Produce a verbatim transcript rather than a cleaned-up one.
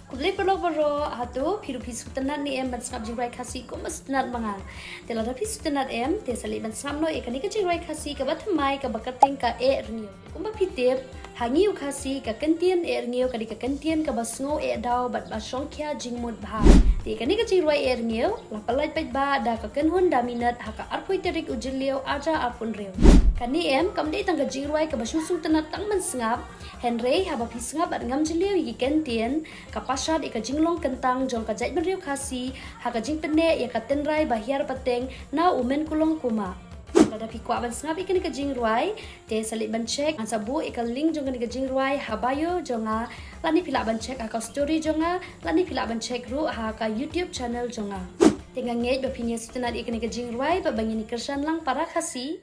Khublei paralok baroh, hato phi ruh phi sngewtynnad ne em ban sngap jingrwai Khasi kumba sngewtynnad ma nga. Te lada phi sngewtynnad em, te sa leit ban sngap noh ïa kane ka jingrwai Khasi kaba thymmai kaba kyrteng ka Eh Rngiew. Kumba phi tip, ha ngi u Khasi ka kyntien eh rngiew ka dei ka kyntien kaba sngew eh daw bad ba shongkhia jingmut bha. Te kane ka jingrwai eh rngiew la pyllait paidbah da ka Kynhun Da Minot ha ka arphew tarik u Jylliew arhajar arphew hynriew. Kane em kam dei tang ka jingrwai kaba shu sngewtynnad tang ban sngap, hynrei haba phi sngap bad ngam jylliew ïa ki kyntien, ka pashad ïa ka jinglong kyntang jong ka jaitbynriew Khasi ha ka jingpynneh ïa ka tynrai ba hiar pateng na u Menkulong Kuma. Lada phi kwah ban sngap ïa kane ka jingrwai, te sa leit ban check, ngan sa buh ïa ka link jong kane ka jingrwai ha bio jong nga, lane phi lah ban check ha ka story jong nga, lane phi lah ban check ruh ha ka YouTube channel jong nga. Te nga ngeit ba phin ïa sngewtynnad ïa kane ka jingrwai bad ba ngin ïa kyrshan lang para Khasi.